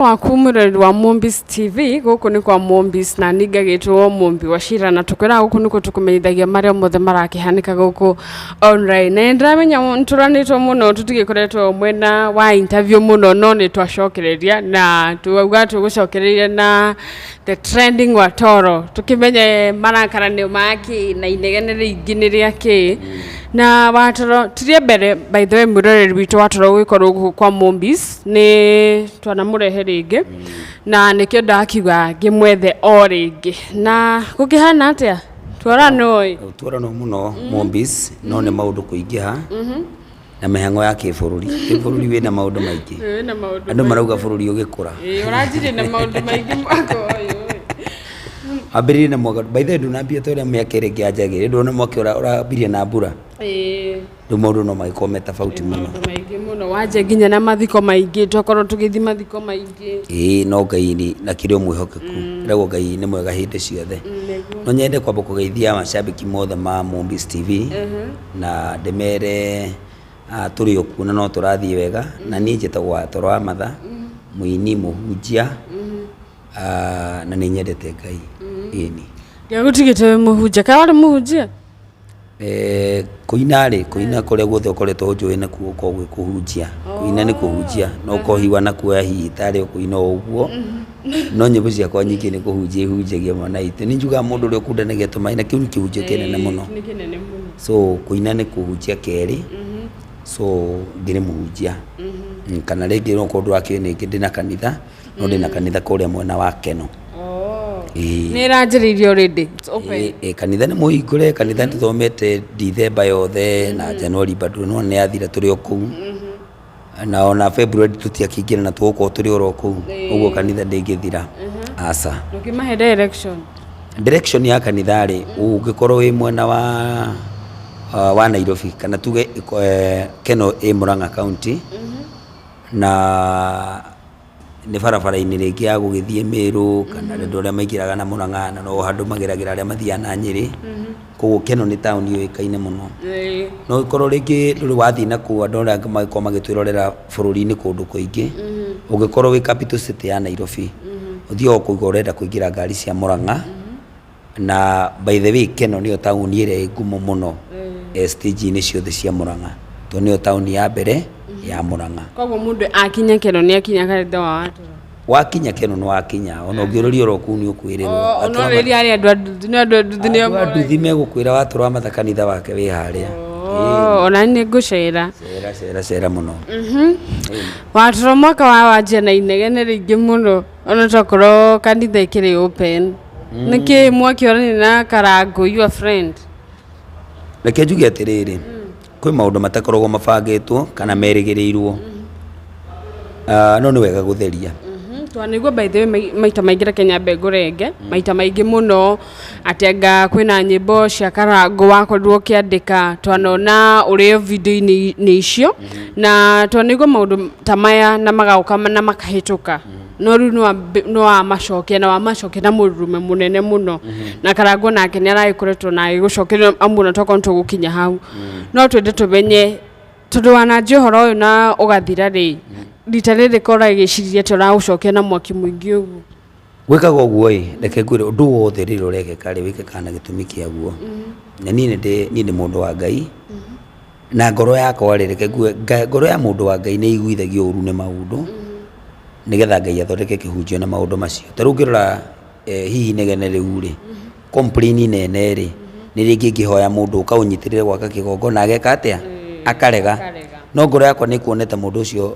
Waku mwiroreri wa Mombis TV, guku ni kwa Mombis na ni ngagitwo Mumbi wa Cira, na tukwira guku nikuo tukumenyithagia maria mothe marakihanika guku online. Na ndiramenya nturanitwo muno, tutigikoretwo mwena wa interview muno, no ni twacokereria na tuauga tugucokereria na the trending wa toro, tukimenye marakaranio maki na inegene rĩingĩ nĩ rĩa kĩ na watoro tirie mbere. By the way, mwiroreri witũ wa toro gwikorwo gũkũ kwa Mombis nĩ twanamũrehe rĩngĩ na nĩkĩo ndakiuga ngĩmwethe o rĩngĩ. Na gũkĩhana atĩa tworanoi? Tworano mũno Mombis, no nĩ maũndũ kũingĩha na mĩhang'o ya kĩbũrũri. Kĩbũrũri wĩna maũndũ maingĩ. Wĩna maũndũ. Andũ marauga bũrũri ũgĩkũra. Ĩĩ, ũranjirie na maũndũ maingĩ mwaka ũyũ. Ambĩrĩrie na mwaka, by the way, ndũnambia ta ũrĩa mĩaka ĩrĩa ĩngĩ yanjagĩrĩria. Ndũrona mwaka ũrambirie na mbura? Ĩĩ. Rĩu maũndũ no magĩkorwo me tofauti mũno. Maũndũ maingĩ mũno, wanje nginya na mathiko maingĩ, twakorwo tũgĩthiĩ mathiko maingĩ. Ĩĩ, no Ngai nĩ nakĩrĩ o mwĩhokeku. Ĩragwo Ngai nĩ mwega hĩndĩ ciothe. No nyende kwamba kũgeithia macambĩki mothe ma Mombis TV na ndĩmere tũrĩ o kuo na no tũrathiĩ wega. Na niĩ njĩtagwo Watoro wa Matha, mũini, mũhunjia, na nĩ nyendete Ngai. Ĩni. Ndiagũtigĩte wĩ mũhunjia, kana warĩ mũhunjia? Kũina rĩ, kũina kũrĩa guothe ũkoretwo ũnjũĩ nakuo gũkoragwo gwĩ kũhunjia. Kũina nĩ kũhunjia, no ũkohiwa na kuoya hihi tarĩ o kũina o ũguo, no nyĩmbo ciakwa nyingĩ nĩ kũhunjia ihunjagia mwana witũ. Nĩ njugaga mũndũ ũrĩa ũkundanagia tũmaĩ na kĩu nĩ kĩhunjio kĩnene mũno. Nĩ kĩnene mũno. So kũina nĩ kũhunjia kerĩ, so ngĩrĩ mũhunjia. Kana rĩngĩ no ũkorwo ndũrakĩũĩ nĩngĩ ndĩna kanitha, no ndĩna kanitha kũrĩa mwena wa Keno. Ĩĩ. Nĩ ĩranjĩrĩirie already. It's open. Ĩ, kanitha nĩ mũhingũre. Kanitha nĩ tũthomete Dithemba yothe na January bado no nĩ yathira tũrĩ o kũu, na ona February tũtiakĩingĩra na tũgũkorwo tũrĩ oro kũu ũguo. Kanitha ndĩngĩthira, aca. Ndũkĩmahe direction. Direction ya kanitha rĩ, ũngĩkorwo wĩ mwena wa Nairobi, kana tuge Keno ĩ Murang'a County, na nĩ barabara-inĩ rĩngĩ ya gũgĩthiĩ Meru kana andũ arĩa maingĩraga na Murang'a, na no handũ mageragĩra arĩa mathiaga na Nyĩrĩ. Koguo Keno nĩ taũni yũĩkaine mũno. No ĩkorwo rĩngĩ ndũrĩ wathiĩ na kũu, andũ arĩa angĩ magĩkorwo magĩtwĩrorera bũrũri-inĩ kũndũ kũingĩ, ũngĩkorwo wĩ capital city ya Nairobi, ũthiaga ũkauga ũrenda kũingĩra ngari cia Murang'a. Na by the way, Keno nĩyo taũni ĩrĩa ĩ ngumo mũno stage-inĩ ciothe cia Murang'a, tondũ nĩyo taũni ya mbere ya Murang'a. Koguo mũndũ akinya Keno nĩ akinya kanitha wa Watoro. Wakinya Keno nĩ wakinya. Ona ũngĩũrĩria oro kũu nĩ ũkwĩrĩrwo. Ona ũrĩria arĩa andũ a nduthi, nĩ andũ a nduthi nĩo. Andũ a nduthi megũkwĩra Watoro wa Matha kanitha wake wĩ harĩa. Oh, ona nĩ ngũcera. Cera, cera, cera mũno. Watoro, mwaka wa wanjia na inegene rĩingĩ mũno, ona tokorwo kanitha ĩkĩrĩ open. Nĩkĩ mwakĩorania na Karangũ, your friend? Reke njuge atĩrĩrĩ, kwĩ maũndũ matakoragwo mabangĩtwo kana merĩgĩrĩirwo. No nĩ wega gũtheria. Twanĩguo by the way, maita maingĩ, reke nyambe ngũrenge, maita maingĩ mũno atĩ anga kwĩna nyĩmbo cia Karangũ wakorirwo ũkĩandĩka, twanona ũrĩ video-inĩ nĩ icio, na twanĩguo maũndũ ta maya na magoka na makahĩtũka, no rĩu nĩ wamacokia na wamacokia na mũrurume mũnene mũno, na Karangũ nake nĩ aragĩkoretwo na agĩgũcokeria amu, tokorwo nĩ tũgũkinya hau, no twende tũmenye tondũ wananjia ũhoro ũyũ na ũgathira rĩ, rita rĩrĩ korwo ũragĩciria atĩ ũraũcokia na mwaki mũingĩ ũguo? Gwĩkaga ũguo ĩ, reke ngwĩre, ũndũ wothe rĩrĩa ũrekĩka rĩ, wĩkĩkaga na gĩtũmi kĩaguo. Na niĩ ndĩ mũndũ wa Ngai na ngoro yakwa rĩ, reke ngue ngoro ya mũndũ wa Ngai nĩ iguithagio ũru nĩ maũndũ nĩgetha Ngai athondeke kĩhunjio na maũndũ macio. Ta rĩu ũngĩrora hihi inegene rĩu rĩ, complain nene rĩ, nĩ rĩngĩ ngĩhoya mũndũ ũka ũnyitĩrĩre gwaka kĩgongona, ageka atĩa? Akarega. No ngoro yakwa nĩ kuonete mũndũ ũcio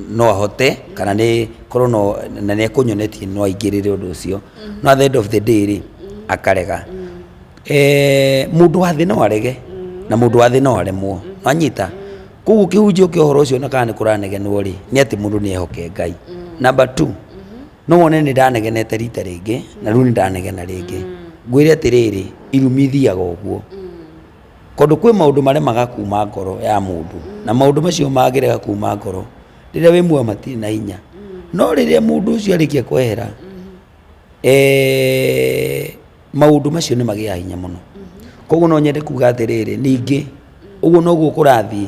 no ahote kana nĩ korwo no na nĩ ekũnyonetie no aingĩrĩre ũndũ ũcio, no at the end of the day rĩ, akarega. Mũndũ wa thĩ no arege na mũndũ wa thĩ no aremwo, wanyita? Koguo kĩhunjio kĩa ũhoro ũcio, na kana nĩ kũranegenwo rĩ, nĩ atĩ mũndũ nĩ ehoke Ngai. Number two, no wone nĩ ndanegenete rita rĩngĩ na rĩu nĩ ndanegena rĩngĩ. Ngwĩre atĩrĩrĩ, irumi ithiaga ũguo tondũ kwĩ maũndũ maremaga kuma ngoro ya mũndũ, na maũndũ macio mangĩrega kuma ngoro rĩrĩa wĩ muoyo matirĩ na hinya, no rĩrĩa mũndũ ũcio arĩkia kwehera, maũndũ macio nĩ magĩaga hinya mũno. Koguo no nyende kuga atĩrĩrĩ, ningĩ ũguo noguo kũrathiĩ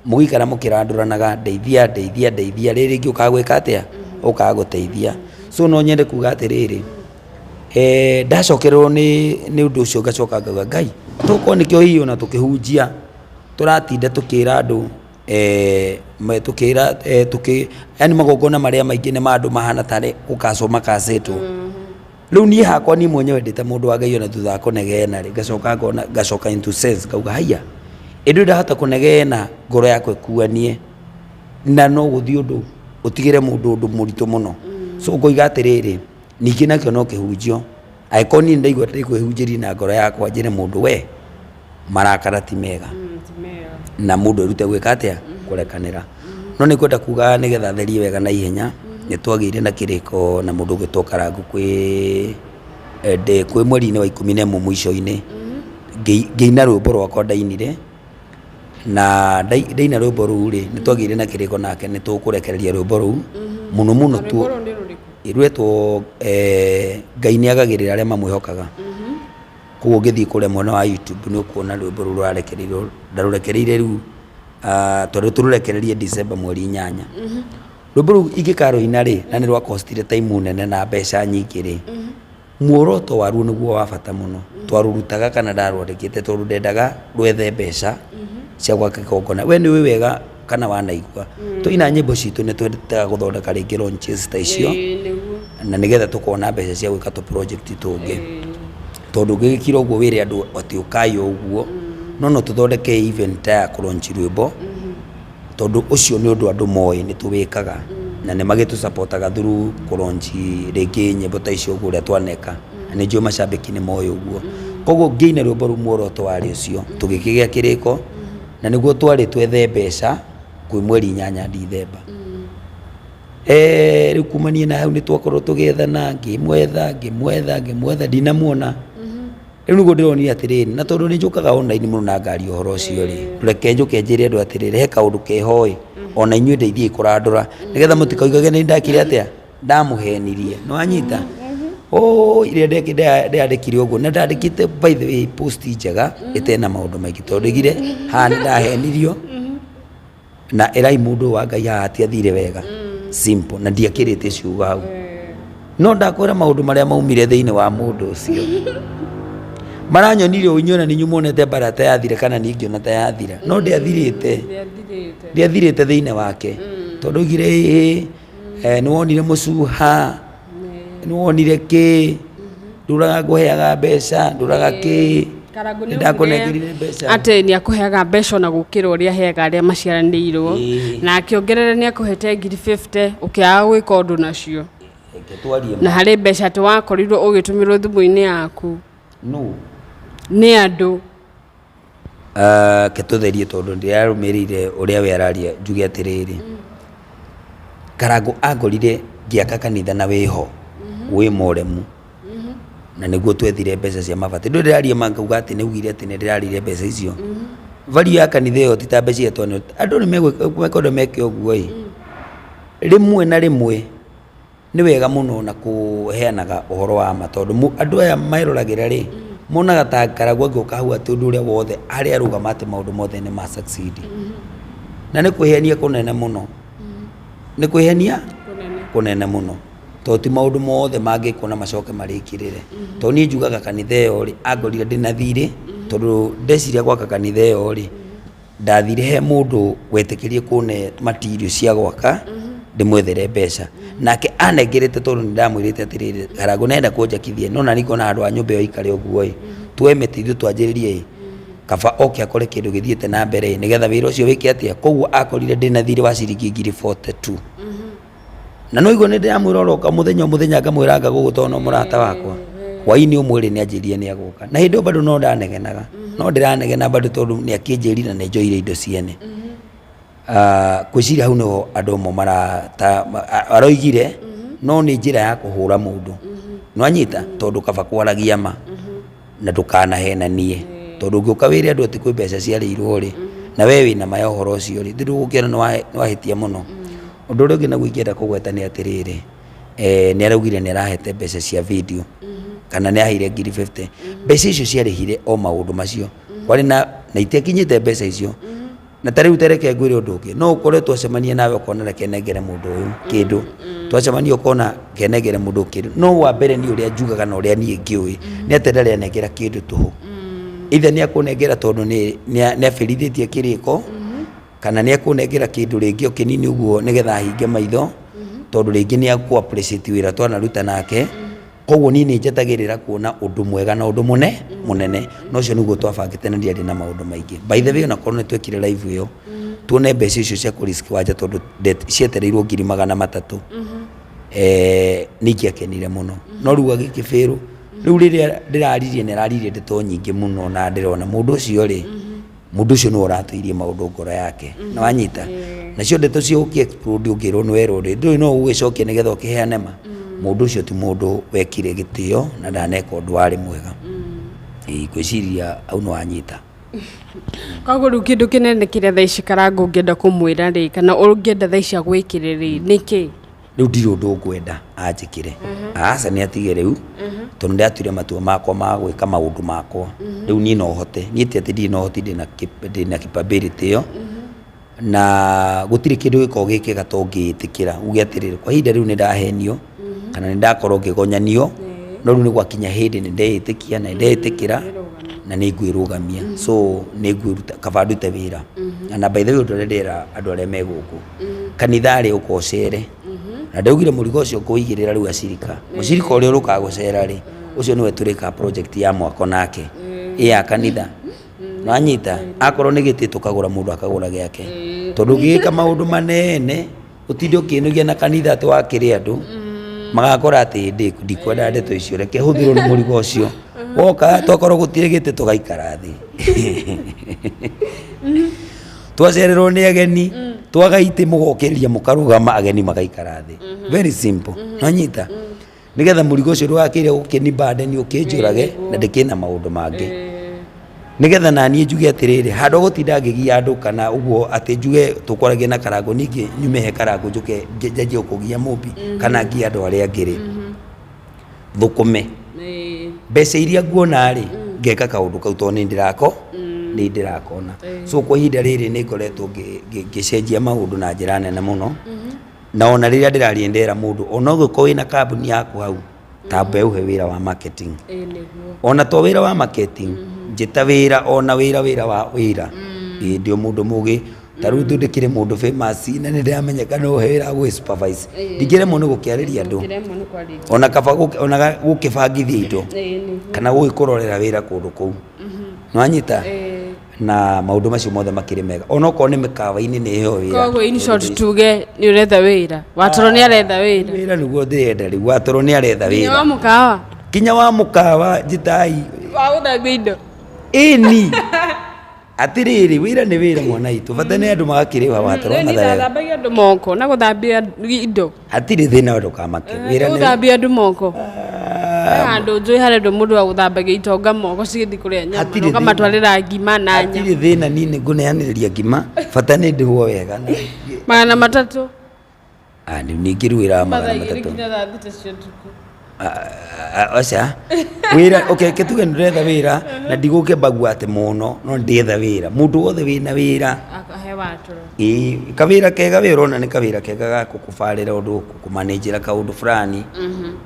mũgĩikara mũkĩrandũranaga, ndeithia, ndeithia, ndeithia, rĩrĩ rĩngĩ ũkaga gwĩka atĩa? ũkaga gũteithia. So no nyende kuga atĩrĩrĩ, ndacokererwo nĩ ũndũ ũcio, ngacoka ngauga, Ngai, tokorwo nĩkĩo hihi ona tũkĩhunjia tũratinda tũkĩra andũ, tũkĩra tũkĩ yani magongona marĩa maingĩ nĩ ma andũ mahana tarĩ gũkacwo makacĩtwo. Rĩu niĩ hakwa, niĩ mwenyewe ndĩ ta mũndũ wa Ngai, ona thutha wa kũnegena rĩ, ngacoka ngona, ngacoka into sense, ngauga haiya, ĩndĩ ndahota kũnegena ngoro yakwa ĩkuanie na no gũthiĩ ũndũ ũtigĩre mũndũ ũndũ mũritũ mũno. So ngoiga atĩrĩrĩ, ningĩ nakĩo no kĩhunjio, angĩkorwo niĩ ndaigua ndĩkwĩhunjĩria na ngoro yakwa, njĩre mũndũ, we, marakara ti mega na mũndũ erute gwĩka atĩa, kũrekanĩra. No nĩ ngwenda kuga, nĩgetha therie wega na ihenya, nĩ twagĩire na kĩrĩko na mũndũ ũgwĩtwo Karangũ kwĩ mweri-inĩ wa 11 mũico-inĩ, ngĩina rwĩmbo rwakwa ndainire, na ndaina rwĩmbo rũu rĩ, nĩ twagĩire na kĩrĩko nake nĩ tũkũrekereria rwĩmbo rũu mũno mũno. Rwĩmbo rũu nĩ rũrĩkũ? Rwetwo "Ngai nĩ agagĩrĩra arĩa mamwĩhokaga". Koguo ũngĩthiĩ kũrĩa mwena wa YouTube nĩ ũkuona rwĩmbo rũu rũrarekereirio. Ndarũrekereirie rĩu, tondũ tũrũrekererie December mweri 8. Rwĩmbo rũu ingĩkarũina rĩ, na nĩ rwakostire time nene na mbeca nyingĩ rĩ, muoroto waruo nĩguo wa bata mũno. Twarũrutaga kana ndarwandĩkĩte tondũ ndendaga rwethe mbeca cia gwaka kĩgongona. We nĩ ũĩ wega kana wanaigua twaina nyĩmbo citũ, nĩ twendaga gũthondeka rĩngĩ launches ta icio Ĩĩ, nĩguo. na nĩgetha tũkona mbeca cia gwĩka tũ project tũngĩ, tondũ ũngĩgĩkira ũguo wĩre andũ atĩ ũkai o ũguo, no tũthondeke event ta ya kũlaunch rwĩmbo, tondũ ũcio nĩ ũndũ andũ moĩ nĩ tũwĩkaga na nĩ magĩtũsupportaga through kũlaunch rĩngĩ nyĩmbo ta icio ũguo ũrĩa twaneka, na nĩ njũĩ macambĩki nĩ moĩ ũguo. Koguo ngĩina rwĩmbo rũu, muoroto warĩ ũcio. Tũgĩkĩgĩa kĩrĩko na nĩguo twarĩ twethe mbeca kwĩ mweri 8 Dithemba. Rĩu kumania na hau nĩ twakorwo tũgĩethana, ngĩmwetha, ngĩmwetha, ngĩmwetha, ndinamuona. Rĩu nĩguo ndĩronire atĩrĩrĩ, na tondũ nĩ njũkaga online mũno na ngari ũhoro ũcio rĩ, reke njũke njĩre andũ atĩrĩrĩ, he kaũndũ keho ĩ, ona inyuĩ ndeithiai kũrandũra, nĩgetha mũtikoigage nĩ ndakire atĩa, ndamũhenirie. Nĩ wanyita oh, ĩrĩa ndeyandĩkire ũguo, na ndandĩkĩte, by the way, post njega ĩtena maũndũ maingĩ, tondũ ndigire haha nĩ ndahenirio na ĩrai mũndũ wa Ngai haha hatiathire wega, simple, na ndiakĩrĩte ciugo hau. No ndakwĩra maũndũ marĩa maumire thĩinĩ wa mũndũ ũcio maranyonire o inyuĩ, ona ninyu muonete mbara ta yathira kana niĩ ngĩona ta yathira, no ndĩathirĩte. Ndĩathirĩte. Ndĩathirĩte thĩinĩ wake, tondũ oigire, ĩĩ, nĩ wonire mũcuha, nĩ wonire kĩ, ndũraga ngũheaga mbeca, ndũraga kĩ. Karangũ nĩ Nĩndakũnengerire mbeca. Atĩ nĩ akũheaga mbeca ona gũkĩra ũrĩa aheaga arĩa maciaranĩirwo. Na akĩongerera nĩ akũhete ngiri 50 ũkĩaga gwĩka ũndũ nacio. Reke twarie. Na harĩ mbeca atĩ wakorirwo ũgĩtũmĩrwo thimũ-inĩ yaku no nĩ andũ. Ke tũtherie, tondũ ndĩrarũmĩrĩire ũrĩa we araria. Njuge atĩrĩrĩ, Karangũ angorire ngĩaka kanitha na wĩho wĩ moremu, na nĩguo twethire mbeca cia mabati. Ndũ ndĩraria ma ngauga atĩ nĩ ugire atĩ nĩ ndĩrarire mbeca icio. Value ya kanitha ĩyo ti ta mbeca iria twaneo. Andũ nĩ mekwenda meke ũguo ĩ, rĩmwe na rĩmwe nĩ wega mũno na kũheanaga ũhoro wa ma, tondũ andũ aya meroragĩra rĩ, monaga ta Karangũ angĩũka hau atĩ ũndũ ũrĩa wothe harĩa arũgama atĩ maũndũ mothe nĩ ma succeed, na nĩ kwĩhenia kũnene mũno, nĩ kwĩhenia kũnene mũno, tondũ ti maũndũ mothe mangĩkwo na macoke marĩkĩrĩre. Tondũ niĩ njugaga kanitha ĩyo rĩ, angorire ndĩna thirĩ, tondũ ndeciria gwaka kanitha ĩyo rĩ, ndathire he mũndũ wetĩkĩrie kũne material cia gwaka ndĩmwethere mbeca, nake anengerete, tondũ nĩ ndamwĩrĩte atĩrĩrĩ, Karangũ nenda kũnjakithia, no nani ngona handũ ha nyũmba ĩyo ikare ũguo ĩ, tuoe mĩtĩ ithuĩ twanjĩrĩrie ĩ, kaba oke akore kĩndũ gĩthiĩte na mbere ĩ, nĩgetha wĩra ũcio wĩke atĩa. Koguo akorire ndĩna thirĩ wa ciringi ngiri 42, na no igua nĩ ndĩramwĩra oroka mũthenya o mũthenya, ngamwĩra ngagũgũ, tondũ no mũrata wakwa. Hwainĩ ũmwe rĩ, nĩ anjĩrire nĩ agũka, na hĩndĩ ĩyo bado no ndanegenaga, no ndĩranegena bado, tondũ nĩ akĩnjĩrire na nĩ njoire indo ciene. Ngwĩciria hau nĩho andũ amwe marata aroigire no nĩ njĩra ya kũhũra mũndũ nwanyita, tondũ kaba kwaragia ma na ndũkanahenanie, tondũ ũngĩũka wĩre andũ atĩ kwĩ mbeca ciarĩirwo rĩ, na we wĩna ma ya ũhoro ũcio rĩ, ndũgũkĩona nĩ wahĩtia mũno. Ũndũ ũrĩa ũngĩ naguo ingĩenda kũgweta nĩ atĩrĩrĩ, nĩ araugire nĩ arahete mbeca cia video kana nĩ aheire ngiri 50. Mbeca icio ciarĩhire o maũndũ macio kwarĩ na itiakinyĩte mbeca icio. Na ta rĩu tereke ngwĩre ũndũ ũngĩ, no ũkore twacemania nawe ũkona reke nengere mũndũ ũyũ kĩndũ, twacemania ũkona kenengere mũndũ ũyũ kĩndũ, no wa mbere niĩ ũrĩa njugaga na ũrĩa niĩ ngĩũĩ nĩ atĩ ndarĩ anengera kĩndũ tũhũ. Either nĩ akũnengera tondũ nĩ nĩ abĩrithĩtie kĩrĩko, kana nĩ ekũnengera kĩndũ rĩngĩ o kĩnini ũguo nĩgetha ahinge maitho, tondũ rĩngĩ nĩ akũ appreciate wĩra twanaruta nake. Koguo niĩ nĩ njetagĩrĩra kuona ũndũ mwega na ũndũ mũnene, na ũcio nĩguo twabangĩte na ndiarĩ na maũndũ maingĩ. By the way, onakorwo nĩ twekire live ĩyo, tuone mbeca icio cia kũ risk wanja tondũ cietereirwo 300,000, nĩ ingĩakenire mũno, no rĩu agĩkĩbĩrwo. Rĩu rĩrĩa ndĩraririe, nĩ araririe ndeto nyingĩ mũno, na ndĩrona mũndũ ũcio rĩ, mũndũ ũcio nĩwe ũratũirie maũndũ ngoro yake, na wanyita nacio ndeto cio ũkĩ explode ũngĩrwo nĩ werwo rĩ, ndũĩ no ũgĩcokia nĩgetha ũkĩheane ma. Mũndũ ũcio ti mũndũ wekire gĩtĩo na ndaneka ũndũ warĩ mwega. Ĩĩ, ngwĩciria hau nĩ wanyita. Koguo rĩu kĩndũ kĩnene kĩrĩa thaa ici Karangũ ũngĩenda kũmwĩra rĩ, kana ũngĩenda thaa ici agwĩkĩre rĩ, nĩ kĩ? Rĩu ndirĩ ũndũ ngwenda anjĩkĩre, aca nĩ atige rĩu, tondũ ndatuire matua makwa ma gwĩka maũndũ makwa. Rĩu niĩ no hote, niĩ ti atĩ ndirĩ na ũhoti, ndĩna capability ĩyo, na gũtirĩ kĩndũ gĩkoragwo gĩ kĩega ta ũngĩĩtĩkĩra uge atĩrĩrĩ, kwa ihinda rĩu nĩ ndahenio kana nĩ ndakorwo ngĩgonyanio, no rĩu nĩ gwakinya hĩndĩ nĩ ndeĩtĩkia na nĩ ndeĩtĩkĩra na nĩ ngwĩrũgamia, so nĩ ngwĩruta kaba ndute wĩra. Na by the way, ũndũ ũrĩa ndĩrera andũ arĩa me gũkũ kanitha rĩ, ũka ũcere, na ndaugire mũrigo ũcio ngũigĩrĩra rĩu acirika, mũcirika ũrĩa ũrũkaga gũcera rĩ, ũcio nĩwe tũrĩka project ya mwako nake ĩ ya kanitha, nĩwanyita? Akorwo nĩ gĩtĩ tũkagũra, mũndũ akagũra gĩake, tondũ ũngĩgĩka maũndũ manene ũtinde ũkĩĩnogia na kanitha atĩ wakĩrĩ andũ magakora atĩ ndĩ ndikwenda ndeto icio, reke hũthĩrwo nĩ mũrigo ũcio woka. Tokorwo gũtirĩ gĩtĩ, tũgaikara thĩ, twacererwo nĩ ageni, twaga itĩ, mũgokĩria mũkarũgama, ageni magaikara thĩ. Very simple, nanyita, nĩgetha mũrigo ũcio ndũgakĩire gũkĩni burden ũkĩnjũrage na ndĩkĩna maũndũ mangĩ, nĩgetha naniĩ njuge atĩrĩrĩ, handũ ha gũtinda ngĩgia andũ kana ũguo atĩ njuge tũkwaragia na Karangũ, ningĩ nyume he Karangũ njũke njanjie kũgia Mũmbi kana ngie andũ arĩa angĩ rĩ, thũkũme mbeca iria nguona rĩ, ngeka kaũndũ kau, tondũ nĩ ndĩrakona. So kwa ihinda rĩrĩ nĩ ngoretwo ngĩcenjia maũndũ na njĩra nene mũno, na ona rĩrĩa ndĩraria ndera mũndũ, ona ũgĩkorwo wĩna kambuni yaku hau, ta mbe ũhe wĩra wa marketing, ona to wĩra wa marketing, njĩta wĩra, ona wĩra wa wĩra. Ĩĩ, ndĩ o mũndũ mũgĩ, ta rĩu ndĩkĩrĩ mũndũ famous na nĩ ndĩramenyeka, no ũhe wĩra wa gwĩ supervise, ndingĩremwo nĩ gũkĩarĩria andũ, ona kaba ona gũkĩbangithia indo kana gũgĩkũrorera wĩra kũndũ kũu, nĩwanyita? Na maũndũ macio mothe makĩrĩ mega, onokorwo nĩ mĩkawa-inĩ nĩ ĩyo wĩra. Koguo in short tuge nĩ ũretha wĩra, Watoro nĩ aretha wĩra. Wĩra nĩguo ndĩrenda rĩu, Watoro nĩ aretha nginya wa wĩra. Mũkawa. Kinya wa mũkawa, njĩtai. Wa gũthambia indo. Ĩni, atĩrĩrĩ, wĩra nĩ wĩra, mwana witũ, bata nĩ andũ magakĩrĩha. Watoro Niĩ matharega. Ndathambagia andũ moko na gũthambia indo. Hatirĩ thĩna, ndũkamake, wĩra nĩ Gũthambia andũ moko. He handũ njũĩ harendwo mũndũ wa gũthambagia itonga moko cigĩthiĩ kũrĩa nyama, Hatirĩ na ũkamatwarĩra ngima na nyama. Hatirĩ thĩna, niĩ nĩ ngũneanĩrĩria ngima, bata nĩ ndĩhwo wega na 300. Ah, rĩu ningĩ rĩu wĩra wa magana mathaa 2 matatũ nginya thaa 6 cia ũtukũ. Aca, wĩra, okay, kĩtuge nĩ ndĩretha wĩra na ndigũkĩmbagua atĩ mũno, no ndĩretha wĩra, mũndũ wothe wĩna wĩra. Akahe Watoro. Ĩĩ, kawĩra kega wĩ ũrona nĩ kawĩra kega ga gũkũbarĩra ũndũ, kũmanĩnjĩra kaũndũ fulani,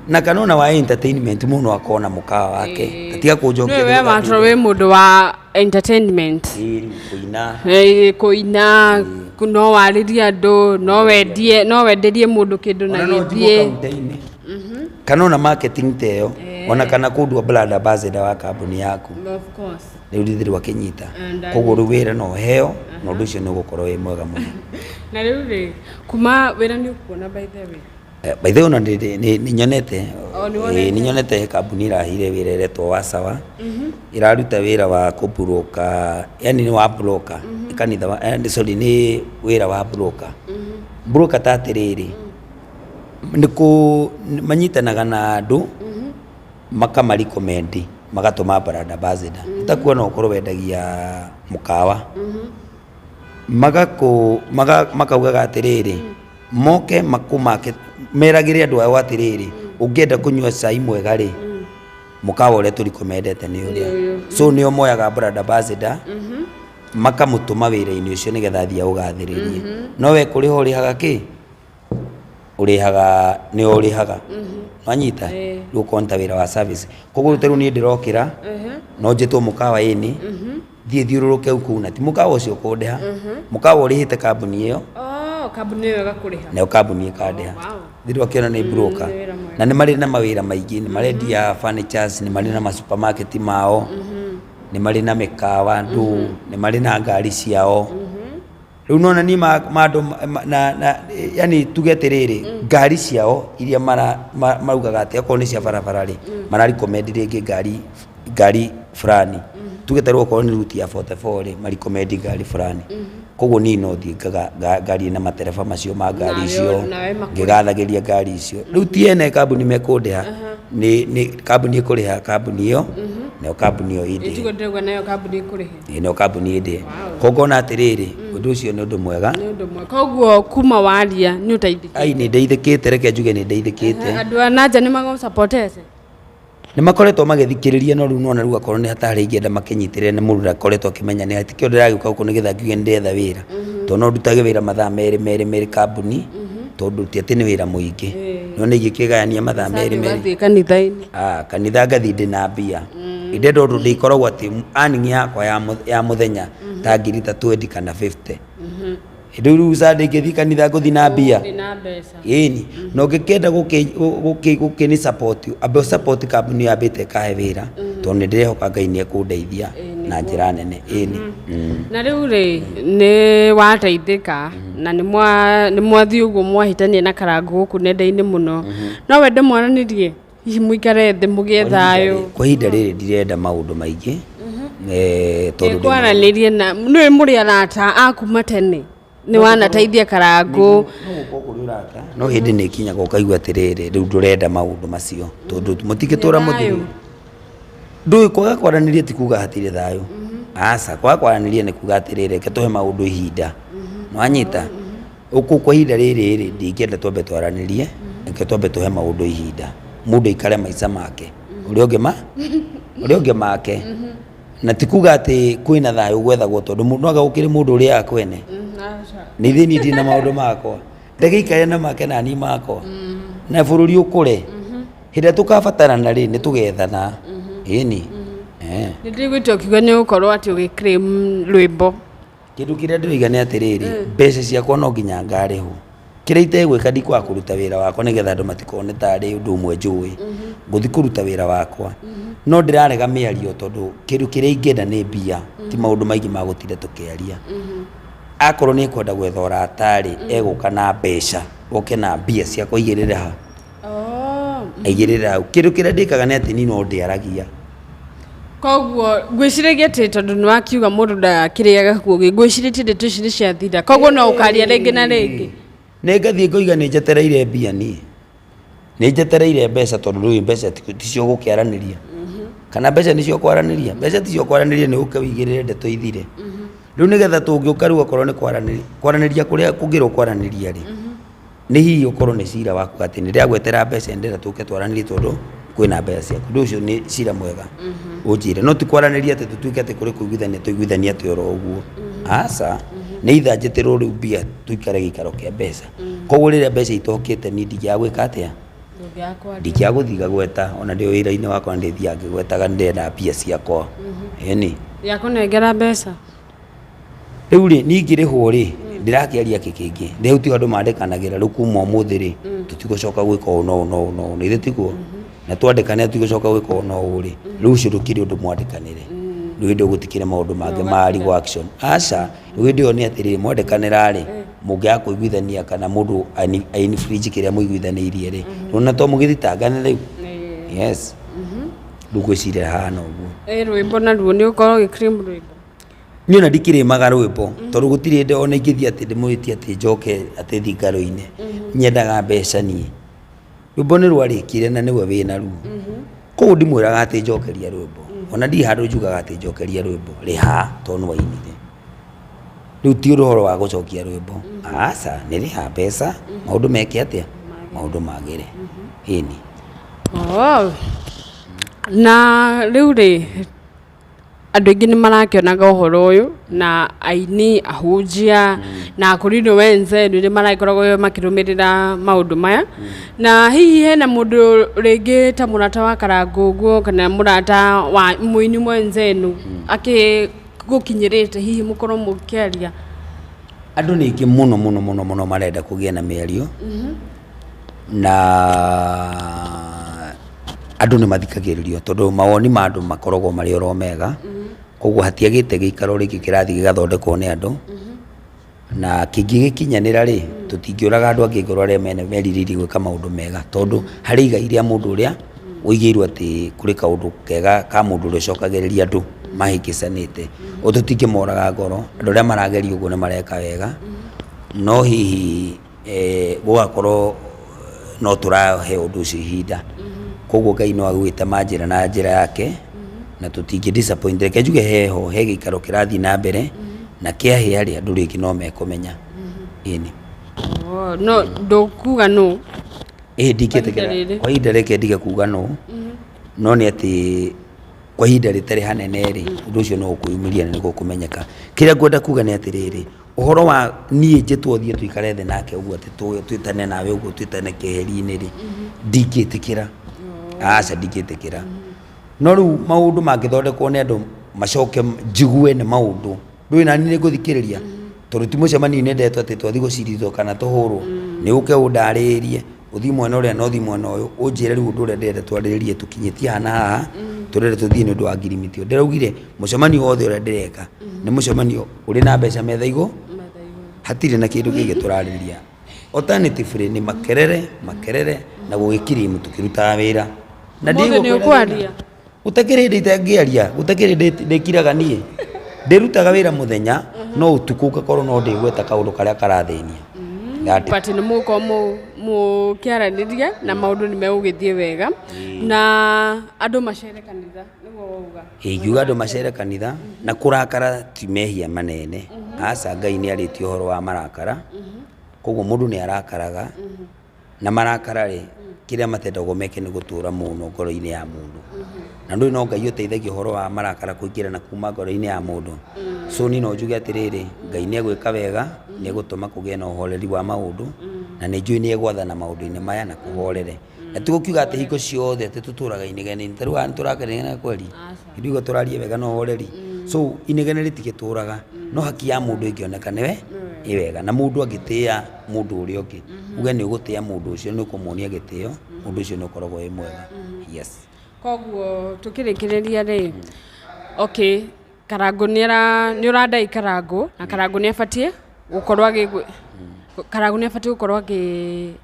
na kana ona wa entertainment, mũndũ akona mũkawa wake, tatiga kũnjokia. Nĩwe we Watoro wĩ mũndũ wa entertainment. Ĩĩ, kũina. Kũina, no warĩrie andũ, no wendie, no wenderie mũndũ kĩndũ na Ona no njigwo gĩthiĩ. kaunta-inĩ kana ona marketing ta ĩyo, ona kana kũndua brand ambassador wa kambuni yaku. Of course. Rĩu ndithirwo akĩnyita. And Koguo rĩu wĩra no heo na ũndũ ũcio nĩ ũgũkorwo wĩ mwega mũno. Na rĩu rĩ, kuma wĩra nĩ ũkuona, by the way? By the way, ona nĩ nyonete. Oh, nĩ wonete? Ĩĩ, nĩ nyonete he kambuni ĩrahire wĩra ĩretwo Wasawa, ĩraruta wĩra wa kũburoka, yani nĩ wa broker, nĩ kanitha wa sorry, nĩ wĩra wa broker. Broker ta atĩrĩrĩ, nĩ kũ manyitanaga na andũ makama recommend, magatũma brand ambassador. Nĩ ta kuona ũkorwo wendagia mũkawa, magakũ makaugaga atĩrĩrĩ, moke makũmake, meragĩre andũ ao atĩrĩrĩ, ũngĩenda kũnyua cai mwega rĩ, mũkawa ũrĩa tũrikomendete nĩ ũrĩa. So nĩo moyaga brand ambassador. Makamũtũma wĩra-inĩ ũcio nĩgetha athiĩ aũgathĩrĩrie. No we kũrĩha ũrĩhaga kĩ? Ũrĩhaga nĩwe ũrĩhaga. Wanyita? Rĩu ũkorwo nĩ ta wĩra wa service. Koguo ta rĩu niĩ ndĩrokĩra, no njĩtwo mũkawa ĩni, thiĩ thiũrũrũke kũu na ti mũkawa ũcio ũkũndĩha. Mũkawa ũrĩhĩte kambuni ĩyo. Oh, kambuni ĩyo ĩgakũrĩha. Nayo kambuni ĩkandĩha. Wow. Thirĩ wakĩona nĩ broker. Nĩ wĩra mwega. Na nĩ marĩ na mawĩra maingĩ, nĩ marendia furnitures, nĩ marĩ na ma supermarket mao, nĩ marĩ na mĩkawa ndũ, nĩ marĩ na ngari ciao. Rĩu nona niĩ ma andũ na yani tuge atĩrĩrĩ, ngari ciao iria mara maugaga atĩ okorwo nĩ cia barabara rĩ, mara recommend rĩngĩ ngari fulani. Tuge ta rĩu okorwo nĩ route ya 44 rĩ, ma recommend ngari fulani. Koguo niĩ no thiĩ ngarie na matereba macio ma ngari icio, Nawe makũrĩhe. Ngĩgathagĩria ngari icio. Rĩu ti ene kambuni mekũndĩha, nĩ kambuni ĩkũrĩha kambuni ĩyo, nayo kambuni ĩyo ĩndĩhe. Ĩtiguo ndĩrauga nayo kambuni ĩkũrĩhe. Ĩĩ, nayo kambuni ĩndĩhe. Koguo ngona atĩrĩrĩ, ũndũ ũcio nĩ ũndũ mwega. Nĩ ũndũ mwega. Koguo kuma waria nĩ ũteithĩkĩte. Ai, nĩ ndeithĩkĩte, reke njuge nĩ ndeithĩkĩte. Andũ a nanja nĩ magũsupportete. Nĩ makoretwo magĩthikĩrĩria, no rĩu nona rĩu akorwo nĩ hatarĩ ingĩenda makĩnyitĩrĩre nĩ mũndũ ndakoretwo akĩmenya nĩ atikĩo ndĩragĩũka gũkũ nĩgetha ngiuge nĩ ndĩretha wĩra, tondũ no ndutage wĩra mathaa merĩ merĩ merĩ kambuni, tondũ ti atĩ nĩ wĩra mũingĩ, no nĩ ingĩkĩgayania mathaa merĩ merĩ. Ũgathiĩ kanitha-inĩ. Ah, kanitha ngathiĩ ndĩna mbia ndĩrenda, ũndũ ndĩkoragwo atĩ earning yakwa ya mũthenya ta ngiri ta 20 kana 50. Rĩu Sunday ingĩthiĩ kanitha ngũthiĩ na mbia. Ũthiĩ na mbeca. Ĩni na ũngĩkĩenda gũkĩ support, ambe support kambuni yambĩte ĩkahe wĩra, tondũ nĩ ndĩrehoka Ngai nĩ ekũndeithia na njĩra nene, ĩni. Na rĩu rĩ, nĩ wateithĩka na nĩ mwathiĩ ũguo mwahĩtania na Karangũ gũkũ nenda-inĩ mũno, no wende mwaranĩrie, hihi mũikare thĩ mũgĩe thayũ? Kwa ihinda rĩrĩ ndirenda maũndũ maingĩ, tondũ Kwaranĩrie na nĩ mũrĩ arata a kuma tene, nĩ wanateithia Karangũ. No gũkorwo kũrĩ ũrata, no hĩndĩ nĩ ĩkinyaga ũkaigua atĩrĩrĩ, rĩu ndũrenda maũndũ macio, tondũ mũtingĩtũra mũthiri ndũĩ. Kwaga kwaranĩria ti kuga hatirĩ thayũ, aca. Kwaga kwaranĩria nĩ kuga atĩrĩrĩ, reke tũhe maũndũ ihinda. Nwanyita ũkũ kwa ihinda rĩrĩ rĩ, ndingĩenda twambe twaranĩrie, reke twambe tũhe maũndũ ihinda, mũndũ aikare maica make, ũrĩa ũngĩ ma ũrĩa ũngĩ make, na ti kuga atĩ kwĩna thayũ gwethagwo, tondũ mũndũ aga gũkĩrĩ mũndũ ũrĩaga kwene. Nĩ ithuĩ niĩ ndirĩ na maũndũ makwa, ndagĩikare na make na niĩ makwa, na bũrũri ũkũre. Hĩndĩ ĩrĩa tũkabatarana rĩ, nĩ tũgethana, ĩni. Eh. Nĩ ndĩiguĩte ũkiuga nĩ ũgũkorwo atĩ ũgĩ-claim rwĩmbo. Kĩndũ kĩrĩa ndĩroiga nĩ atĩrĩrĩ, mbeca ciakwa no nginya ngarĩhwo. Kĩrĩa itegwĩka, ndikwaga kũruta wĩra wakwa nĩgetha andũ matikone tarĩ ũndũ ũmwe njũĩ. Ngũthiĩ kũruta wĩra wakwa, no ndĩrarega mĩario, tondũ kĩndũ kĩrĩa ingĩenda nĩ mbia, ti maũndũ maingĩ ma gũtinda tũkĩaria. Akorwo nĩ ekwenda gwetha ũrata rĩ, egũka na mbeca, oke na mbia ciakwa aigĩrĩre ha, aigĩrĩre hau. Kĩndũ kĩrĩa ndĩkaga nĩ atĩ niĩ no ndĩaragia. Koguo ngwĩciragia atĩ tondũ nĩ wakiuga mũndũ ndakĩrĩaga kuo, ngwĩcirĩtie ndeto ici nĩ ciathira, koguo no ũkaria rĩngĩ na rĩngĩ. Nĩ ngathiĩ ngoiga nĩ njetereire mbia, niĩ nĩ njetereire mbeca, tondũ rĩu mbeca ticio gũkĩaranĩria, kana mbeca nĩcio kwaranĩria? Mbeca ticio kwaranĩria, nĩ ũke wĩigĩrĩre ndeto ithire. Rĩu nĩgetha tũngĩũka rĩu, okorwo nĩ kwaranĩria, kwaranĩria kũrĩa kũngĩrwo kwaranĩria rĩ, nĩ hihi ũkorwo nĩ cira waku atĩ nĩ ndĩragwetera mbeca, ndĩrenda tũke twaranĩrie tondũ kwĩna mbeca ciaku. Ũndũ ũcio nĩ cira mwega ũnjĩre, no ti kwaranĩria atĩ tũtuĩke atĩ kũrĩ kũiguithania tũiguithania atĩ oro ũguo, aca. Nĩ itha njĩtĩrwo rĩu mbia, tũikare gĩikaro kĩa mbeca. Koguo rĩrĩa mbeca itokĩte, niĩ ndingĩaga gwĩka atĩa? Ndũngĩaga kwaria. Ndingĩaga gũthiĩ ngagweta, ona ndĩ wĩra-inĩ wakwa ndĩthiaga ngĩgwetaga ndĩrenda mbia ciakwa, ĩni. Ya kũnengera mbeca. Rĩu rĩ, niĩ ingĩrĩhwo rĩ, ndĩrakĩaria kĩ kĩngĩ? Rĩu tigo andũ mandĩkanagĩra, rĩu kuma ũmũthĩ rĩ, tũtigũcoka gwĩka ũũ na ũũ na ũũ na ũũ, nĩ tiguo? Na twandĩkanĩra tũtigũcoka gwĩka ũũ na ũũ rĩ, rĩu ũcio ndũkĩrĩ ũndũ mwandĩkanĩre. Rĩu hĩndĩ ĩyo gũtikĩrĩ maũndũ mangĩ ma legal action, aca. Rĩu hĩndĩ ĩyo nĩ atĩrĩrĩ, mwandĩkanĩra rĩ, mũngĩaga kũiguithania kana mũndũ a infringe kĩrĩa mũiguithanĩirie rĩ, rĩu to mũgĩthitangane rĩu. Yes, rĩu ngwĩciria hana ũguo. Ĩ rwĩmbo naruo nĩ ũkorwo ũgĩ-claim rwĩmbo? Niĩ ona ndikĩrĩmaga rwĩmbo, tondũ gũtirĩ hĩndĩ ona ingĩthiĩ atĩ ndĩmwĩtie atĩ njoke atĩ thiĩ ngarũine. Nyendaga mbeca niĩ. Rwĩmbo nĩ rwarĩkire na nĩwe wĩna ruo, koguo ndimwĩraga atĩ njokeria rwĩmbo, ona ndirĩ handũ njugaga atĩ njokeria rwĩmbo, rĩha tondũ nĩ wainire. Rĩu ti ũhoro wa gũcokia rwĩmbo, aca, nĩ rĩha mbeca, maũndũ meke atĩa, maũndũ magĩre, ĩni. Oh. Na rĩu rĩ, Andũ aingĩ nĩ marakĩonaga ũhoro ũyũ na aini, ahunjia na akũrinũ wenzenu nĩ maragĩkoragwo makĩrũmĩrĩra maũndũ maya. Na hihi hena mũndũ rĩngĩ ta mũrata wa Karangũ ũguo kana mũrata wa mũini mwenzenu akĩgũkinyĩrĩte hihi mũkorwo mũkĩaria? Andũ nĩ aingĩ mũno mũno mũno mũno marenda kũgĩa na mĩario na andũ nĩ mathikagĩrĩrio tondũ mawoni ma andũ makoragwo marĩ oro mega. Koguo hatiagĩte gĩikaro rĩngĩ kĩrathiĩ gĩgathondekwo nĩ andũ na kĩngĩgĩkinyanĩra rĩ, tũtingĩũraga andũ angĩ ngoro arĩa mene merirĩirie gwĩka maũndũ mega, tondũ harĩ igai rĩa mũndũ ũrĩa ũigĩirwo atĩ kũrĩ kaũndũ kega ka mũndũ ũrĩa ũcokagĩrĩria andũ mahĩngĩcanĩte. Ũguo tũtingĩmoraga ngoro, andũ arĩa marageria ũguo nĩ mareka wega, no hihi gũgakorwo no tũrahe ũndũ ũcio ihinda. Koguo Ngai no agũgĩtema njĩra na njĩra yake na tũtingĩ disappoint. Reke njuge heho he gĩikaro kĩrathiĩ na mbere na kĩahĩa rĩ, andũ rĩngĩ no mekũmenya. Ĩni. Oh, no ndũkuga nũ? Ĩĩ, ndingĩtĩkĩra. Kwa ihinda rĩrĩ. Kwa ihinda reke ndige kuga nũ, no nĩ atĩ kwa ihinda rĩtarĩ hanene rĩ, ũndũ ũcio no ũkwĩyumĩria na nĩguo ũkũmenyeka. Kĩrĩa ngwenda kuga nĩ atĩrĩrĩ, ũhoro wa niĩ njĩtwo thiĩ tũikare thĩ nake ũguo atĩ twĩtane nawe ũguo twĩtane keheri-inĩ rĩ, ndingĩtĩkĩra. Aca, ndingĩtĩkĩra. No rĩu maũndũ mangĩthondekwo nĩ andũ macoke njigue nĩ maũndũ, ndũĩ nani nĩ ngũthikĩrĩria, tondũ ti mũcemanio-inĩ ndetwo atĩ twathiĩ gũcirithwo kana tũhũrwo, nĩ ũke ũndarĩrie, ũthiĩ mwena ũrĩa na ũthiĩ mwena ũyũ, ũnjĩre rĩu ũndũ ũrĩa ndĩrenda twarĩrĩrie tũkinyĩtie haha na haha, tũrenda tũthiĩ nĩ ũndũ wa ngirimiti. Ndĩraugire mũcemanio wothe ũrĩa ndĩreka nĩ mũcemanio ũrĩ na mbeca metha igũ, hatirĩ na kĩndũ kĩngĩ tũrarĩrĩria. Alternatively nĩ makerere, makerere na gũgĩkirimu tũkĩrutaga wĩra. Na Ũmũthĩ nĩ ũkwaria? Gũtakĩrĩ hĩndĩ itangĩaria, gũtakĩrĩ hĩndĩ ndĩkiraga niĩ. Ndĩrutaga wĩra mũthenya, no ũtukũ ngakorwo no ndĩgweta kaũndũ karĩa karathĩnia. That But nĩ mũgũkorwo mũkĩaranĩria na maũndũ nĩ megũgĩthiĩ wega na andũ macere kanitha nĩguo wauga. Ingiuga andũ macere kanitha na kũrakara ti mehia manene. Aca, Ngai nĩ arĩtie ũhoro wa marakara, koguo mũndũ nĩ arakaraga na marakara rĩ, kĩrĩa matendagwo meke nĩ gũtũra mũno ngoro-inĩ ya mũndũ. Na ndũĩ no Ngai ũteithagia ũhoro wa marakara kũingĩra na kuma ngoro-inĩ ya mũndũ. So niĩ no njuge atĩrĩrĩ, Ngai nĩ egwĩka wega, nĩ egũtũma kũgĩe na ũhoreri wa maũndũ, na nĩ njũĩ nĩ egwathana maũndũ-inĩ maya na kũhorere. Na ti gũkiuga atĩ hingo ciothe atĩ tũtũraga inegene-inĩ, ta rĩu haha nĩ tũrakena inegene kweri, ndiguo tũraria wega na ũhoreri. So inegene rĩtigĩtũraga, no haki ya mũndũ ĩngĩoneka nĩwe ĩ wega, na mũndũ angĩtĩa mũndũ ũrĩa ũngĩ, uge nĩ ũgũtĩa mũndũ ũcio, nĩ ũkũmuonia gĩtĩo, ũndũ ũcio nĩ ũkoragwo wĩ mwega. Yes. Koguo tũkĩrĩkĩrĩria rĩ, okay, Karangũ nĩ ũrandai Karangũ na Karangũ nĩ abatiĩ gũkorwo agĩ Karangũ nĩ abatiĩ gũkorwo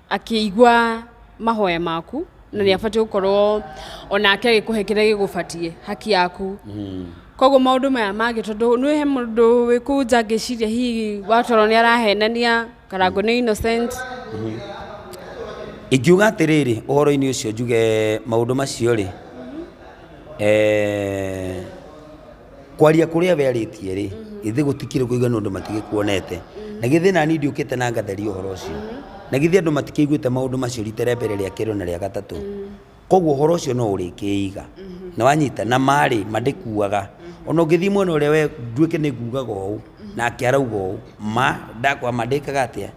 akĩigua mahoya maku na nĩ abatiĩ gũkorwo onake agĩkũhe kĩrĩa gĩgũbatiĩ, haki yaku. Koguo maũndũ maya mangĩ, tondũ nĩ he mũndũ wĩ kũu nja angĩciria hihi watoro nĩ arahenania, Karangũ nĩ innocent. Ingiuga atĩrĩrĩ ũhoro-inĩ ũcio njuge maũndũ macio rĩ, kwaria kũrĩa we arĩtie rĩ, githĩ gũtikĩrĩ kũiganu andũ matigĩkuonete? Na githĩ nani ndiũkĩte na ngatheria ũhoro ũcio? Na githĩ andũ matikĩiguĩte maũndũ macio rita rĩa mbere, rĩa kerĩ na rĩa gatatũ? Koguo ũhoro ũcio no ũrĩkĩiga. Na wanyita na marĩ ma ndĩkuaga. Ona ũngĩthiĩ mwena ũrĩa we nduĩke nĩ ngugaga ũũ nake arauga ũũ, ma ndakwa ma ndĩkaga atĩa?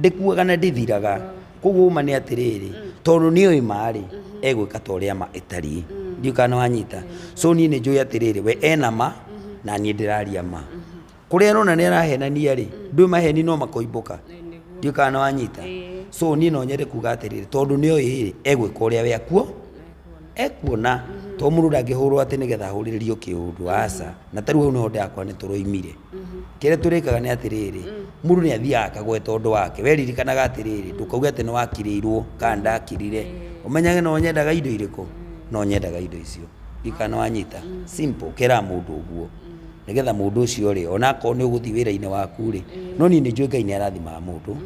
Ndĩkuaga na ndĩthiraga. Koguo ũma nĩ atĩrĩrĩ, tondũ nĩ oĩ ma rĩ, egwĩka ta ũrĩa ma ĩtariĩ. Ndiũĩ kana nĩ wanyita. So niĩ nĩ njũĩ atĩrĩrĩ, we ena ma na niĩ ndĩraria ma. Kũrĩa arona nĩ arahenania rĩ, ndũĩ maheni no makoimbũka. Ndiũĩ kana nĩ wanyita. So niĩ no nyende kuga atĩrĩrĩ, tondũ nĩ oĩ rĩ, egwĩka ũrĩa we akuo ekuona, to mũndũ ndangĩhũrwo atĩ nĩgetha ahũrĩrĩrio kĩũndũ, aca. Na ta rĩu hau nĩho ndĩrakora nĩ tũroimire. Kĩrĩa tũrĩkaga nĩ atĩrĩrĩ, mũndũ nĩ athiaga akagweta ũndũ wake. We ririkanaga atĩrĩrĩ, ndũkauge atĩ nĩ wakirĩirwo kana ndakirire. Ũmenyage no nyendaga indo irĩkũ? No nyendaga indo icio. Ndiũĩ kana nĩ wanyita. Simple, ũkeraga mũndũ ũguo. Nĩgetha mũndũ ũcio rĩ, ona akorwo nĩ ũgũthiĩ wĩra-inĩ waku rĩ, no niĩ nĩ njũĩ Ngai nĩ arathimaga mũndũ.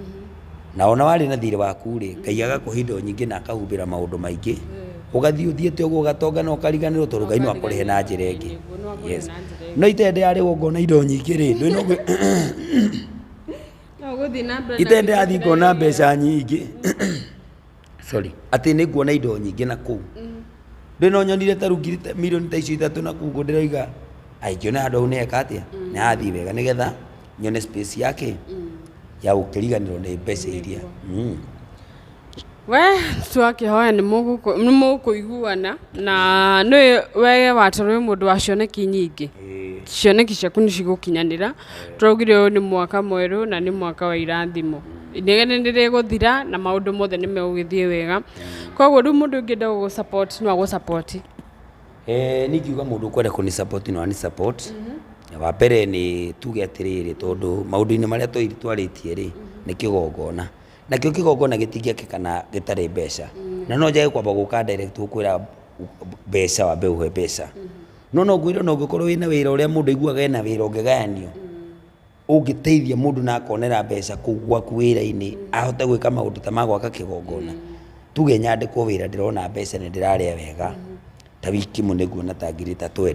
Na ona warĩ na thirĩ waku rĩ, Ngai agakũhe indo nyingĩ na akahumbĩra maũndũ maingĩ. Ũgathiĩ ũthiĩte ũguo ũgatonga na ũkariganĩrwo tondũ Ngai no akũrĩhe na njĩra ĩngĩ. Yes. No itende yarĩhwo ngona indo nyingĩ rĩ, ndũĩ no itende yathiĩ ngona mbeca nyingĩ. Sorry. Atĩ nĩ nguona indo nyingĩ na kũu. Ndũĩ no nyonire ta rĩu ngiri mirioni ta icio ithatũ na kũu ũguo ndĩroiga. Aingĩona handũ hau nĩ eka atĩa, nĩ hathiĩ wega, nĩgetha nyone space yake ya gũkĩriganĩrwo nĩ mbeca iria. We twakĩhoya nĩ mũkũiguana na nĩ we watoro wĩ mũndũ wa cioneki nyingĩ, cioneki ciaku nĩ cigũkinyanĩra. Tũraugire ũyũ nĩ mwaka mwerũ na nĩ mwaka wa irathimo, inegene nĩ rĩgũthira na maũndũ mothe nĩ megũgĩthiĩ wega. Koguo rĩu mũndũ ũngĩenda gũgũ support no agũ support? Niĩ ingiuga mũndũ ũkwenda kũni support no ani support. Wa mbere nĩ tuge atĩrĩrĩ, tondũ maũndũ-inĩ marĩa twarĩtie rĩ, nĩ kĩgongona, nakĩo kĩgongona gĩtingĩakĩka na gĩtarĩ mbeca, na no njage kwamba gũka direct gũkwĩra mbeca, wambe ũhe mbeca. No ngwĩre, ona ũngĩkorwo wĩna wĩra ũrĩa mũndũ aiguaga ena wĩra ũngĩgayanio, ũngĩteithia mũndũ na akonera mbeca kũu gwaku wĩra-inĩ, ahote gwĩka maũndũ ta ma gwaka kĩgongona. Tuge nyandĩkwo wĩra, ndĩrona mbeca, nĩ ndĩrarĩa wega, ta wiki ĩmwe nĩnguona ta ngiri ta 20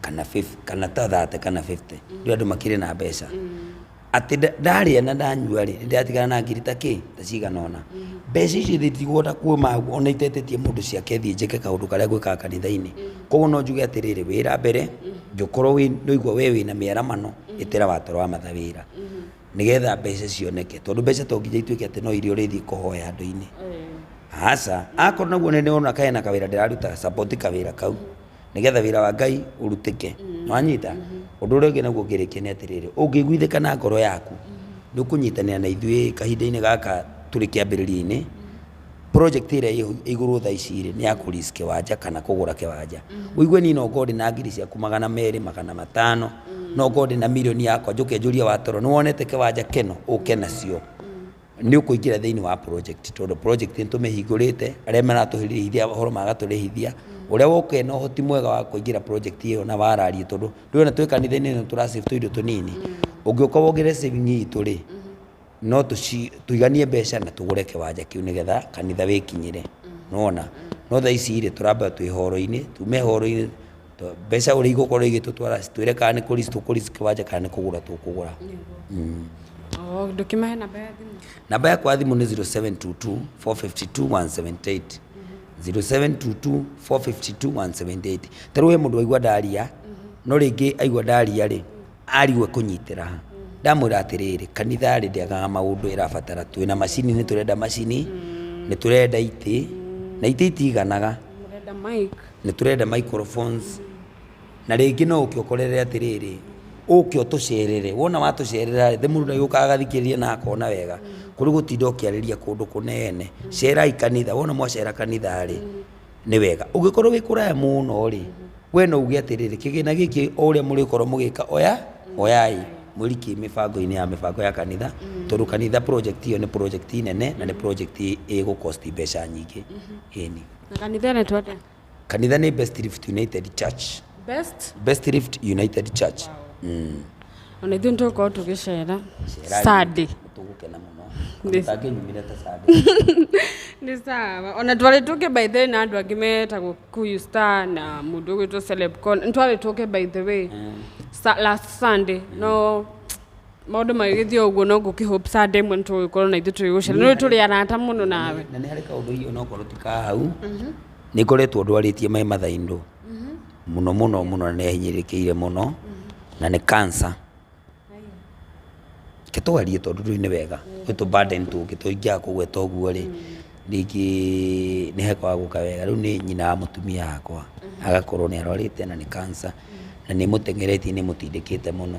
kana 50 kana ta 30 kana 50. Rĩu andũ makĩrĩ na mbeca atĩ ndarĩa na ndanyua rĩ, nĩndĩratigana na ngiri ta kĩ ta cigana ũna. Mbeca icio itigũhota kuuma hau ona itetĩtie mũndũ ciake thiĩ njĩke kaũndũ karĩa ngwĩkaga kanitha-inĩ. Koguo no njuge atĩrĩrĩ, wĩra mbere ngĩkorwo nĩũigua we wĩna mĩaramano, ĩtĩra watoro wa matha wĩra nĩgetha mbeca cioneke, tondũ mbeca to nginya ituĩke atĩ no iria ũrĩthiĩ kũhoya andũ-inĩ. Aca, akorwo naguo nĩ ndĩrona kena kawĩra ndĩraruta, support kawĩra kau nĩgetha wĩra wa Ngai ũrutĩke. Nĩwanyita? Ũndũ ũrĩa ũngĩ naguo ngĩrĩkia nĩ atĩrĩrĩ, ũngĩiguithĩka na ngoro yaku nĩ ũkũnyitanĩra na ithuĩ kahinda-inĩ gaka tũrĩ kĩambĩrĩria-inĩ, project ĩrĩa ĩ igũrũ thaa ici rĩ, nĩ ya kũ lease kĩwanja kana kũgũra kĩwanja. Ũigue niĩ no ngorwo ndĩna ngiri ciaku 200, 500, no ngorwo ndĩna mirioni yakwa, njũke njũrie watoro nĩ wonete kĩwanja kĩno, ũke nacio, nĩ ũkũingĩra thĩinĩ wa project, tondũ project nĩ tũmĩhingũrĩte. Arĩa maratũrĩhithia ũhoro magatũrĩhithia, ũrĩa woka na ũhoti mwega wa kũingĩra project ĩyo na wararie, tondũ ndĩrona twĩ kanitha-inĩ nĩ tũra save tũindo tũnini. Ũngĩũka wongerere saving itũ rĩ, no tũiganie mbeca na tũgũre kĩwanja kĩu nĩgetha kanitha wĩkinyĩre. Nĩwona? No thaa ici rĩ, tũramba twĩ horo-inĩ, tume horo-inĩ, mbeca ũrĩa igũkorwo igĩtũtwara citwĩre kana nĩ kũ lease tũkũ lease kĩwanja kana nĩ kũgũra tũkũgũra. Oh, ndũkĩmahe namba ya thimũ. Namba yakwa ya thimũ nĩ 0722 452 178, 0722 452 178. Ta rĩu he mũndũ waigua ndaria, no rĩngĩ aigua ndaria rĩ, arigwo kũnyitĩra ha. Ndamwĩra atĩrĩrĩ, kanitha rĩ, ndĩagaga maũndũ ĩrabatara. Twĩna macini, nĩ tũrenda macini, nĩ tũrenda itĩ, na itĩ itiganaga. Mũrenda mic. Nĩ tũrenda microphones, na rĩngĩ no ũke ũkorere atĩrĩrĩ, ũke ũtũcerere. Wona watũcerera rĩ, mũndũ nĩ agĩũkaga agathikĩrĩria na akona wega kũrĩ gũtinda ũkĩarĩria kũndũ kũnene. Cerai kanitha. Wona mwacera kanitha rĩ, nĩ wega. Ũngĩkorwo wĩ kũraya mũno rĩ, we no uge atĩrĩrĩ, kĩgĩna gĩkĩ o ũrĩa mũrĩkorwo mũgĩka, oya oyai mwĩrikie mĩbango-inĩ ya mĩbango ya kanitha, tondũ kanitha project ĩyo nĩ project nene na nĩ project ĩgũ cost mbeca nyingĩ, ĩni. Na kanitha ĩretwo atĩa? Kanitha nĩ Best Rift United Church. Best Best Rift United Church. Ona ithuĩ nĩtũgũkorwo tũgĩcera. Cerai. Sunday. Tũgũkena mũno. Mũtangĩnyumire ta Sunday. Nĩ sawa. Ona twarĩ tũke by the way na andũ angĩ metagwo Kuyu Star na mũndũ ũgwĩtwo Celeb Con. Nĩ tũke by the way last Sunday, no maũndũ magĩgĩthiĩ ũguo, no ngũkĩ hope Sunday ĩmwe nĩtũgũgĩkorwo na ithuĩ tũgĩgũcera. Nĩ tũrĩ arata mũno nawe. Na nĩ harĩ kaũndũ hihi onokorwo ti ka hau, nĩ ngoretwo ndwarĩtie my mother in law mũno mũno mũno, na nĩ ahinyĩrĩrĩkĩire mũno na nĩ cancer. Reke twarie tondũ rĩu nĩ wega gwĩ tũ burden tũngĩ tũingĩaga kũgweta ũguo rĩ, rĩngĩ nĩ hekwaga gũka wega. Rĩu nĩ nyina wa mũtumia wakwa, agakorwo nĩ arwarĩte na nĩ cancer, na nĩ mũteng'eretie, nĩ mũtindĩkĩte mũno,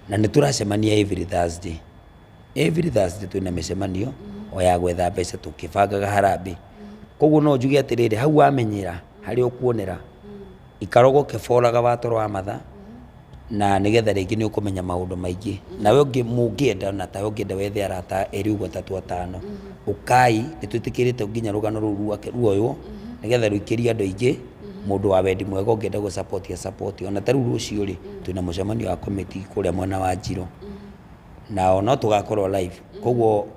na nĩ tũracemania every Thursday. Every Thursday twĩna mĩcemanio o ya gwetha mbeca tũkĩbangaga harambee. Koguo no njuge atĩrĩrĩ, hau wamenyera harĩa ũkuonera, ikara ũgũkĩboraga watoro wa matha, na nĩgetha rĩngĩ nĩ ũkũmenya maũndũ maingĩ. Nawe ũngĩ mũngĩenda, na tawe ũngĩenda wethe arata erĩ ũguo, atatũ, atano, ũkai. Nĩ twĩtĩkĩrĩte nginya rũgano rũu rwake ruoywo nĩgetha rũikĩrie andũ aingĩ. Mũndũ wa wendi mwega ũngĩenda gũ support a support. Ona ta rĩu rũciũ rĩ, twĩna mũcemanio wa committee kũrĩa mwena wa Njiro, nao no tũgakorwo live. Koguo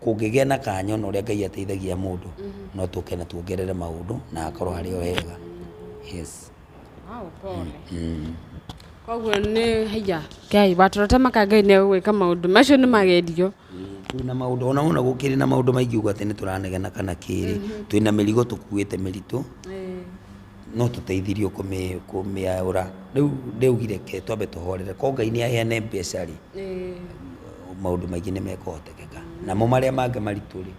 kũngĩgĩa na kanya, ona ũrĩa Ngai ateithagia mũndũ, no tũke na tuongerere maũndũ na hakorwo harĩ o hega, yes. Wow, pole. Koguo nĩ haiya Ngai watũrota maka, Ngai nĩ egũgwĩka maũndũ macio nĩ magerio. Twĩna maũndũ ona wona gũkĩrĩ na maũndũ maingĩ ũguo atĩ nĩ tũranegena kana kĩrĩ, twĩna mĩrigo tũkuĩte mĩritũ. No tũteithirio kũmĩaũra. Rĩu ndaugire reke twambe tũhorere, korwo Ngai nĩ aheane mbeca rĩ, maũndũ maingĩ nĩ mekũhotekeka. Namo marĩa mangĩ maritũ rĩ,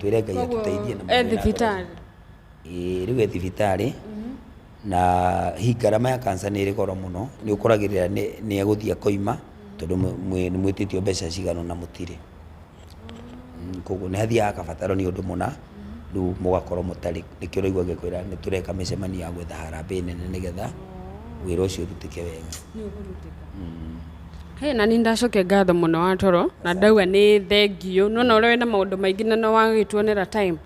twĩre Ngai atũteithie na E mathiĩ na mbere. Thibitarĩ? Ĩĩ, rĩu e thibitarĩ na hi ngarama ya cancer nĩ ĩrĩ goro mũno, nĩ ũkoragĩrĩra nĩ egũthiĩ akoima tondũ nĩ mwĩtĩtio mbeca cigana ũna mũtirĩ. Koguo nĩ hathiaga hakabatarwo nĩ ũndũ mũna, rĩu mũgakorwo mũtarĩ, nĩkĩo ũraigua ngĩkwĩra nĩ tũreka mĩcemanio ya gwetha harambee nene nĩgetha wĩra ũcio ũrutĩke wega. Hey, na nĩ ndacokia ngatho mũno wa toro na ndauga nĩ thengiũ nona ũrĩa wĩna maũndũ maingĩ na no wagĩtuonera time.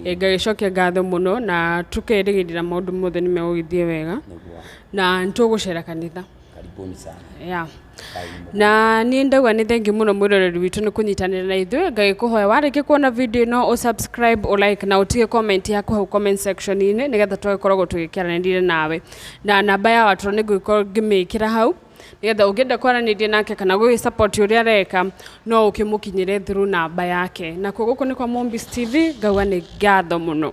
Ngagĩcokia ngatho mũno na tũkerĩgĩrĩra maũndũ mothe nĩ megũgĩthiĩ wega. Nĩguo. Na nĩtũgũcera kanitha. Karibuni sana. Yeah. Karibu. Na niĩ ndauga nĩ thengiũ mũno mwĩroreri witũ nĩ kũnyitanĩra na ithuĩ. Ngagĩkũhoya warĩkia kuona video ĩno ũ subscribe, ũ like na ũtige comment yaku hau comment section-inĩ nĩgetha tũgagĩkoragwo tũgĩkĩaranĩria nawe, na namba ya watoro nĩ ngũgĩkorwo ngĩmĩkĩra hau nĩgetha ũngĩenda kwaranĩria nake kana gũgĩ support ũrĩa areka no ũkĩmũkinyĩre through namba yake. Nakuo gũkũ nĩ kwa Mombis TV, ngauga nĩ ngatho mũno.